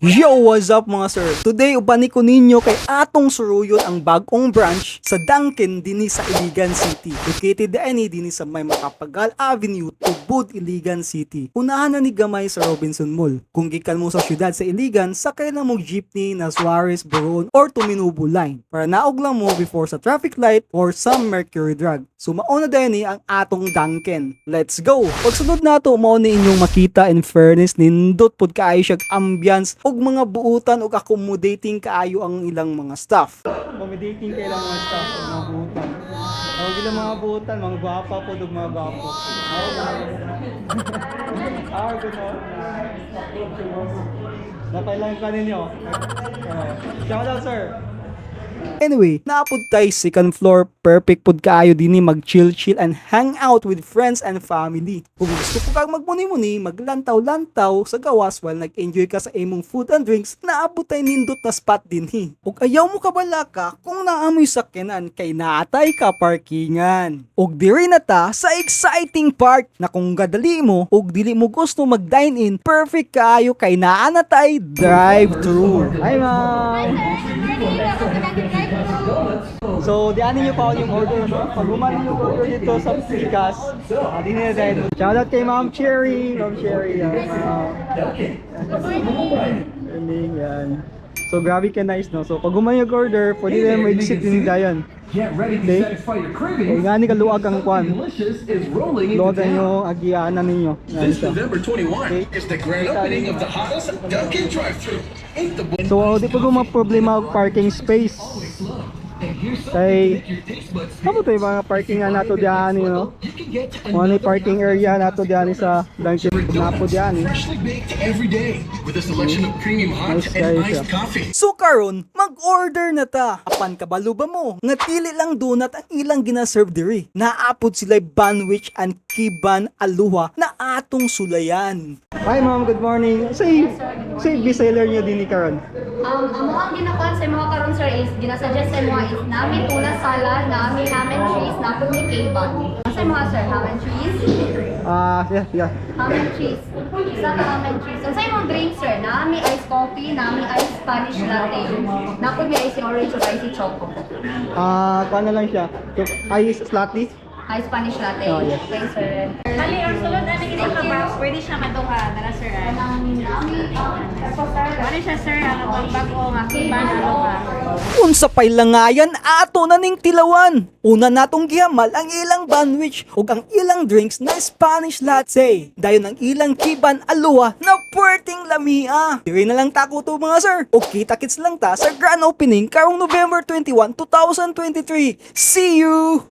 Yo, what's up, mga sir? Today, ubani ko ninyo kay atong suruyon ang bagong branch sa Dunkin dinhi sa Iligan City. Located ani dinhi sa may Macapagal Avenue, Tubod, Iligan City. Unahan na ni gamay sa Robinson Mall. Kung gikan mo sa syudad sa Iligan, sakay lang mo jeepney na Suarez, Boron or Tuminubo line. Para naog lang mo before sa traffic light or sa Mercury Drug. So mauna din ang atong Dunkin. Let's go! Pagsunod nato, mao ni inyong makita. In fairness, nindot pud kaayo siya ambience ug mga buutan ug accommodating kaayo ang ilang mga staff. Accommodating kay ilang mga staff ug mga buutan. Ang ilang mga buutan, mga gwapa po ug mga gwapo. Ah, good no. Napailang ka ninyo. Shout out, sir. Anyway, naapod tay second floor, perfect pud kaayo dinhi mag chill chill and hang out with friends and family. Kung gusto ko kang magmuni-muni, maglantaw-lantaw sa gawas while nag-enjoy ka sa imong food and drinks, naabot tay nindot na spot dinhi. Ug ayaw mo kabalaka kung naamoy sakyanan kay naatay ka parkingan. Ug diri na ta sa exciting part na kung gadali mo ug dili mo gusto mag dine in, perfect kaayo kay naa na tay drive-thru. Hi, ma'am! Good morning! Welcome to Dunkin' Drive-Thru. So, diyan ninyo pa yung order. No? Pag human yung order dito sa Pikas, di na dahil. Shoutout kay Ma'am Cherry. Ma'am Cherry. Yan, ma'am. Good morning! Morning, yan. So, grabe ka nice, no? So, pag human yung order, pwede na mo exit din dayon. Get ready to satisfy your cravings. Kaya nga ni kaluag ang kwan. Delicious is rolling into Luag ang town. yung agianan ninyo. Yan This siya. November 21 is the grand opening of the hottest Dunkin' drive-thru. Eat the So, di pa ko problema og parking space. And here's something Kay, to make your taste buds Kamu to yung mga parking nga nato diyan, You can get Kung ano yung parking area nato diyan sa Dunkin' Napo diyan, eh. Freshly baked every day with a selection of premium hot Nice and guys, iced yeah. coffee. So karon, mag-order na ta. Apan kabalo ba mo? Nga dili lang donut ang ilang gina-serve diri. Naapod sila banwich and kiban aluha na atong sulayan. Hi ma'am, good morning. Say, say bestseller niyo din ni karon? Amo ang ginakuan sa mga karon, sir, is ginasuggest sa mga is nami tuna salad, nami ham and cheese, napod ni K-bun. Sa mga sir, ham and cheese? Ah, yeah. Ham and cheese. Isa ka ham and cheese. Ang sa imong drink, sir, nami iced coffee, nami iced Spanish latte. Napod may icy orange or icy choco. Ah, kuan na lang siya. Ice latte. Ice Spanish latte. Oh, yes. Okay, sir. Bali, or sulod ani isa ka box, pwede siya maduha, dara, sir. Ah. Kanang nami, tapos, sir, Ano siya, sir, ang atong bag-o nga kiban aloha. Unsa pay langayan, ato na ning tilawan. Una natong gihamal ang ilang bandwich ug ang ilang drinks na Spanish latte. Dayon ang ilang kiban aluha na puwerteng lamia. Diri na lang tako to, mga sir. O kita kits lang ta sa grand opening karong November 21, 2023. See you!